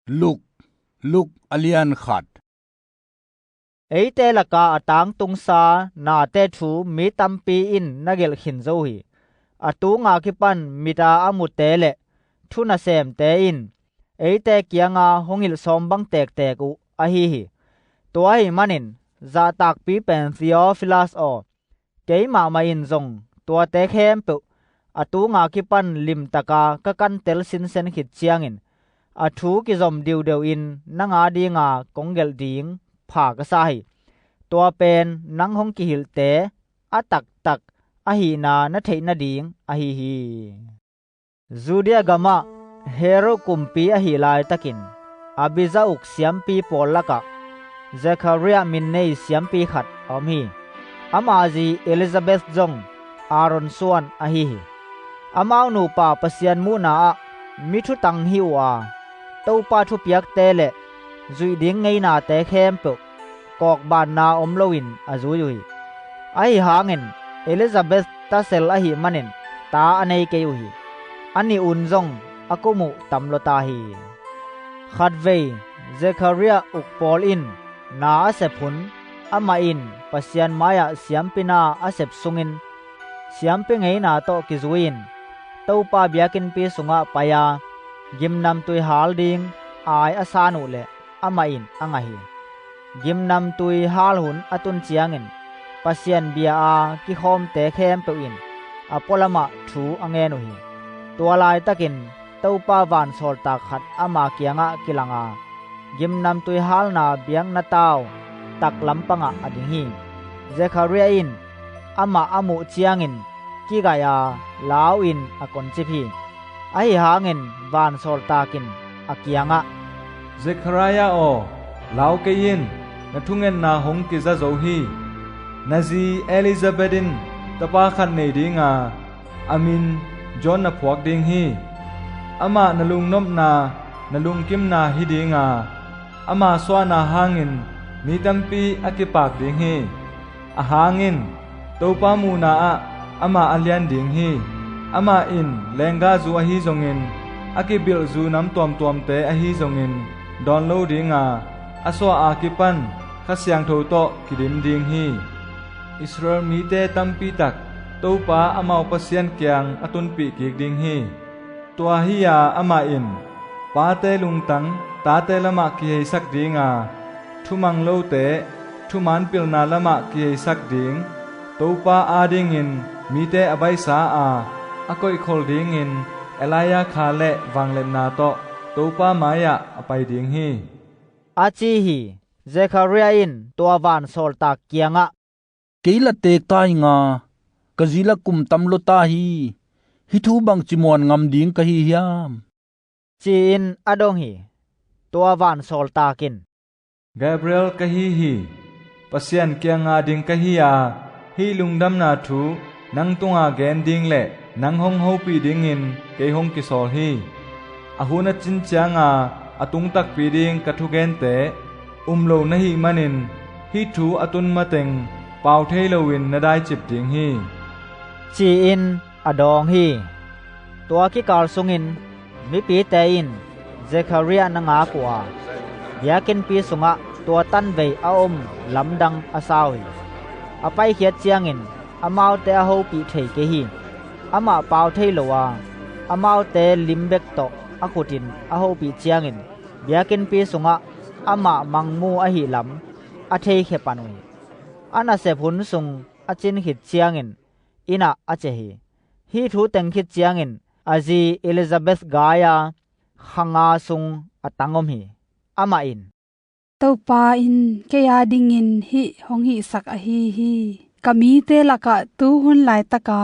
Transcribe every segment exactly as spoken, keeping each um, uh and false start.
Luk, Luk a lian khat. Eite laka a tangtungsa nate thu mi tampi in na gelh khin zo hi. A tunga kipan mita a mute le thu nasemte in eite kianga hong hilh sawm bang tektek uh ahi hi. Tua ahi manin zahtakpi pen Theofilas aw, keimahmah in zong tuate khempeuh a tunga kipan limtaka ka kantel sinsen khit ciangin a thu kizom diudeu in nang a dinga kong gelh ding pha ka sa hi. Tua pen nang hong kihilhte a taktak ahihna na theih nading ahi hi. Judea gamah Herod kumpi ahih laitakin Abijah uk siampi pawl lakah Zekhariah min nei siampi khat a om hi. Ama zi Elizabeth zong Aaron suan ahi hi. Amau nupa Pasian muhna ah mi thutang hi uh a, Topa thupiakte le zuih ding ngeinate khempeuh kawkbanna om loin a zui uh hi. Ahi hangin Elizabeth tasel ahih manin ta a nei kei uh hi. A nih un zong a kum uh tam lua ta hi. Khatvei Zekhariah uk pawl in na a sep hun, amah in Pasian mai-ah siampi na a sep sungin siampi ngeina tawh kizui-in Topa biakinnpi sungah pai-a gimnamtui hal ding ai a san uh leh amah in a ngah hi. Gimnamtui hal hun a tun ciangin Pasian bia-a kikhawmte khempeuh in a pualamah thu a ngen uh hi. Tua laitakin Topa vansawltak khat ama kiangah kilanga gimnamtui halna biakna tau taklam pangah a ding hi. Zekhariah in amah a muh ciangin kigaih a lau-in a koncip hi. Ahi hangin vansawltak in a kiangah, "Zekhariah aw, lau kei in, na thungetna hong kiza zo hi. Na zi Elizabeth in tapa khat nei dinga a min John na phuak ding hi. Amah na lungnopna, na lungkimna hi dinga ama suahna hangin mi tampi a kipak ding hi. A hangin Topa muhna ah amah a lian ding hi. Amah in lenggahzu ahi zongin a kibilhzu nam tuamtuamte ahi zongin dawn lo dinga a suah a kipan Kha Siangtho tawh kidim ding hi. Israel mite tampi tak Topa amau Pasian kiang a tunpih kik ding hi. Tua hi-a amah in pate lungtang tate lamah kiheisak dinga, thumang lote thuman pilna lamah kiheisak ding, Topa adingin mite a baisa a, a koihkhol dingin Elijah kha le vangliatna tawh Topa mai-ah a pai ding hi," a ci hi. Zekhariah in tua vansawltak kiangah, "Kei la teek ta ing a, ka zi la kum tam lua ta hi. Hih thu bangci muan ngam ding ka hi hiam?" ci-in a dong hi. Tua vansawltak in, "Gabriel ka hi hi. Pasian kianga ding ka hi a, hih lungdamna thu nang tunga gen ding le nang hong hopih dingin kei hong kisawl hi. A hun a cin cianga a tung takpi ding ka thugente um lo na hih manin hih thu a tun mateng pau thei loin na daicip ding hi," ci-in a dawng hi. Tua kikal sungin mipite in Zekhariah na ngak uh a, biakinnpi sungah tua tanvei a om lamdang a sa uh hi. A paikhiat ciangin amaute a hopih thei kei hi. Amah pau thei lo a, amaute lim bek tawh a khutin a hopih ciangin biakinnpi sungah amah mangmu ahih lam a theikhia pan uh hi. A nasep hun sung a cin khit ciangin innah a cia hi. Hih thu teng khit ciangin a zi Elizabeth gai-a kha nga sung a tang om hi. Amah in, "Topa in kei adingin hih hong hihsak ahi hi. Ka mite lakah tuhun laitaka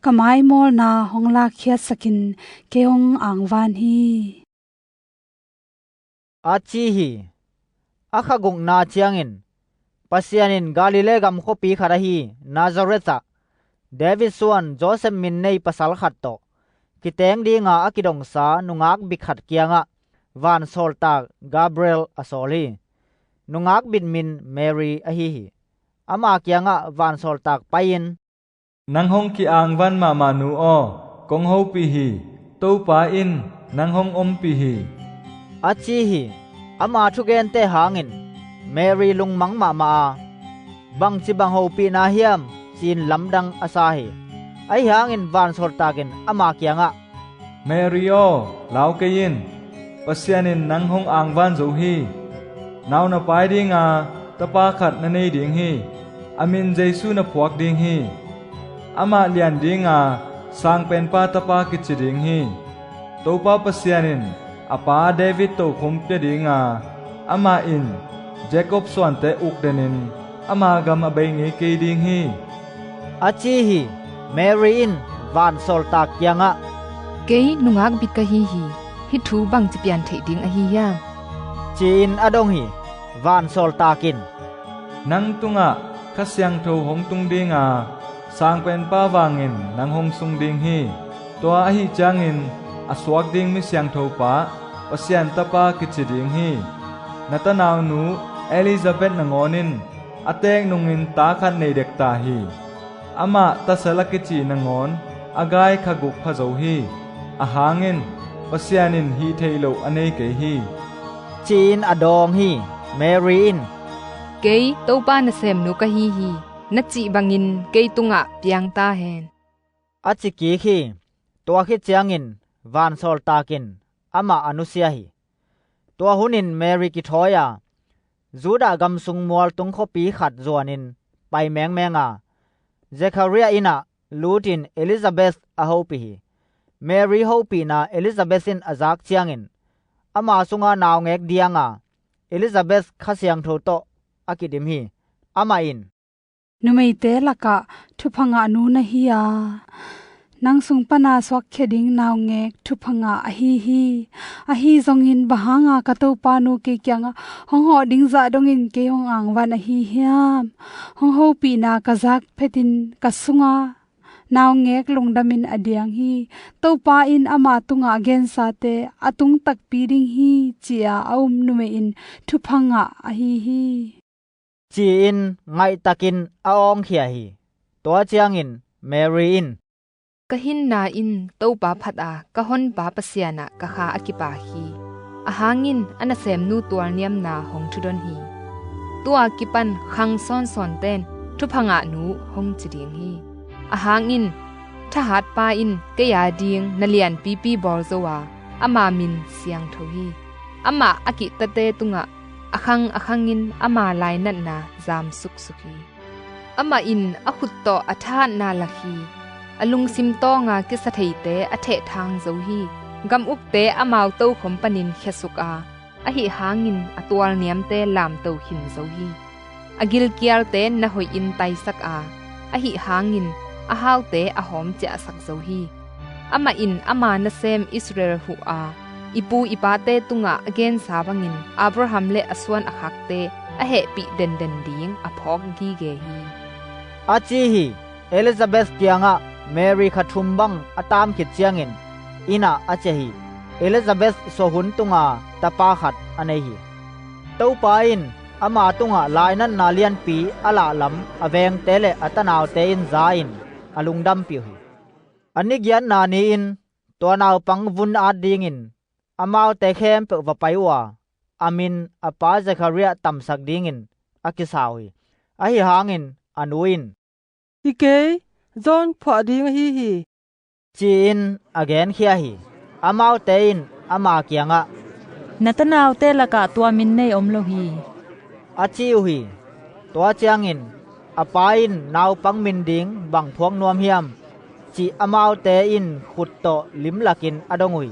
ka maimawlna hong lakkhiatsakin kei hong angvan hi," a ci hi. A kha gukna ciangin Pasian in Galilee gam khuapi khat ahi Nazareth ah David suan Joseph min nei pasal khat tawh kiteng dinga a kidongsa nungak bit khat kiangah vansawltak Gabriel a sawl hi. Nungak bit min Mary ahi hi. Ama kiangah vansawltak pai-in, "Nang hong ki-angvan mahmah nu aw, kong hopih hi. Topa in nang hong ompih hi. a ci hi. Ama thugente hangin Mary lungmang mahmah a, bangci bang hopihna hiam ci-in lamdang a sa hi. Ahi hangin vansawltak in ama kiangah, Mary aw, lau kei in. Pasian in nang hong angvan zo hi. Nau na pai dinga tapa khat na nei ding hi. A min Jesu na phuak ding hi. Amah lian dinga Sangpenpa tapa kici ding hi. Topa Pasian in a pa David tokhom pia dinga, amah in Jacob suante ukdenin ama gam a bei ngei kei ding hi, a ci hi. Mary in vansawltak kiangah, kei nungak bit ka hi hi. Hih thu bangci pian theih ding ahi hiam? Ci-in a dong hi. Vansawltak in, nang tungah Kha Siangtho hong tung dinga, Sangpenpa vangin nang hong sung ding hi. Tua ahi ciangin a suak ding mi siangthopa Pasian Tapa kici ding hi. Na tanaunu Elizabeth nangawn in a teek nungin ta khat nei dek ta hi. Amah tasel a kici nangawn a gai kha guk pha zo hi. Ahang in Pasian in hih theih loh a nei kei hi, ci-in a dawng hi. Mary in, kei Topa nasemnu ka hi hi. Na cih bangin kei tungah piang ta hen, a ci kik hi. Tua khit ciangin vansawltak in amah a nusia hi. Tua hunin Mary kithawi a, Judah gam sung mualtung khuapi khat zuanin pai mengmeng a, Zechariah inn ah lutin Elizabeth a hopih hi. Mary hopihna Elizabeth in a zak ciangin ama sunga naungek diang a, Elizabeth Kha Siangtho tawh a kidim hi. Amah in, numeite lakah thupha ngahnu na hi a, nang sung pana suakkhia ding naungek thupha ngah ahi hi. Ahi zongin bang hanga ka Topa nu kei kiangah hong hawh ding zah dongin kei hong angvan ahi hiam? Hong hopihna ka zak phetin ka sunga naungek lungdamin a diang hi. Topa in ama tungah a gensate a tung takpi ding hi, ci-a a um numei in thupha ngah ahi hi, ci-in ngaihtakin a awngkhia hi. Tua ciangin Mary in, ka hinna in Topa phat a, ka honpa Pasian ah ka kha a kipak hi. Ahang in a nasemnu tualniamna hong thudon hi. Tua kipan khang sawnsawnte in thupha ngahnu hong ci ding hi. Ahang in thahatpa in kei a ding na lianpipi bawl zo a, ama min siangtho hi. Amah a kihtate tungah a khang a khangin ama lainatna zam suksuk hi. Amah in a khut tawh a thahatna lak hi. A lungsim tawnga kisa theite a thehthang zo hi. Gam ukte amau tokhom panin khiasuk a, ahi hangin a tualniamte lamto khin zo hi. A gilkialte na hoihin taisak a, ahi hangin a haute a hawm ciahsak zo hi. Amah in ama nasem Israel huh a, i pu i pate tungah a gensa bangin Abraham le a suan a khakte a hehpih denden ding a phawk gige hi, a ci hi. Elizabeth kiangah Mary kha thum bang a taam khit ciangin inn ah a ciah hi. Elizabeth suah hun tunga tapa khat a nei hi. Topa in ama tungah lainatna lianpi a lahlam a vengte le a tanaute in za-in a lungdampih uh hi. A nigiatna ni-in tua naupang vun at dingin amaute khempeuh va pai uh a, a min a pa Zechariah tamsak dingin a kisa uh hi. Ahi hangin a nu in, hi kei, John phuah ding ahi hi, ci-in a genkhia hi. Amaute in ama kiangah, na tanaute lakah tua min nei om lo hi, a ci uh hi. Tua ciangin a pa in naupang min ding bang phuak nuam hiam, cih amaute in khut tawh limlakin a dong uh hi.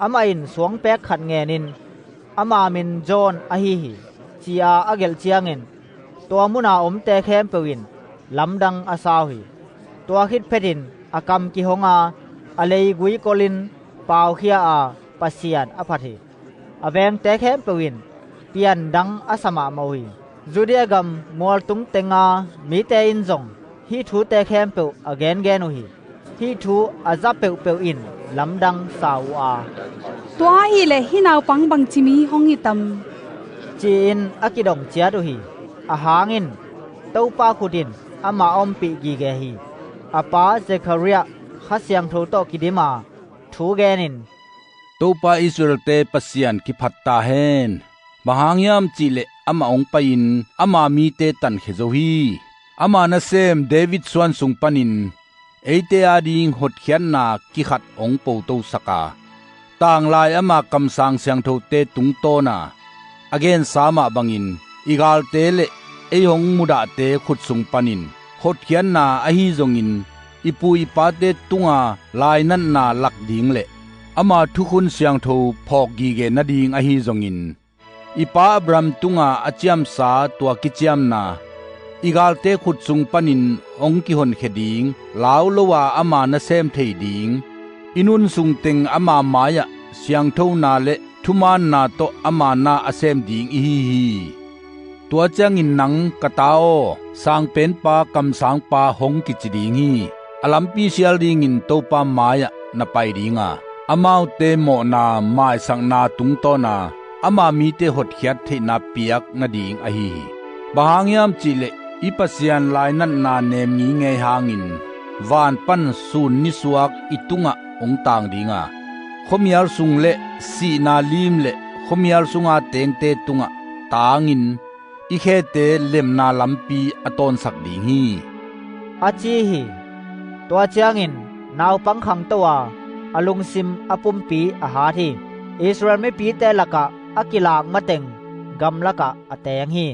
Amah in suangpek khat ngenin, ama min John ahi hi, ci-a a gelh ciangin tua muna omte khempeuh in lamdang a sa uh hi. Tua khit phetin a kam kihong a, a leigui kolin paukhia a, Pasian a phat hi. A vengte khempeuh in piandang a sa mahmah uh hi. Judea gam mualtung tenga mite in zong hih thute khempeuh a gengen uh hi. Hih thu a za peuhpeuh in lamdang sa uh a, tua ahileh hih naupang bangci mi hong hi tam, ci-in a kidong ciat uh hi. Ahang in Topa khut in amah a ompih gige hi. A pa Zechariah Kha Siangtho tawh kidim a, thu genin, Topa Israel-te Pasian kiphat ta hen. Bang hang hiam cihleh amah hong pai-in ama mite tankhia zo hi. Ama nasem David suan sung panin eite ading hotkhiatna kikhat hong potosak a, tanglai ama kamsang siangthote tungtawn a, a gensa mah bangin i galte le ei hong mudahte khut sung panin hotkhiatna ahi zongin i pu i pate tunga lainatna lak ding le ama thukhun siangtho phawk gige nading ahi zongin, i pa Abraham tunga a ciamsa tua kiciamna i galte khut sung panin hong kihonkhia ding, lau lo a ama nasem thei ding, i nun sung teng ama mai-ah siangthona le thumaanna tawh ama na a sem ding ihi hi. Tua ciangin nang, ka ta aw, sangpenpa, kamsangpa hong kici ding hi. A lampi sial dingin Topa mai-ah na pai dinga, amaute mawhna maisakna tungtawna ama mite hotkhiat theihna piak nading ahi hi. Bang hang hiam cihleh i Pasian lainatna nem ngingei hangin van pan sun nisuak i tungah hong tang dinga, khuamial sung le sihna lim le khuamial sunga tengte tungah tangin i khete lemna lampi a tawnsak ding hi, a ci hi. Tua ciangin naupang khangto a, a lungsim a pumpi a hat hi. Israel mipite lakah a kilak mateng gamlakah a teng hi.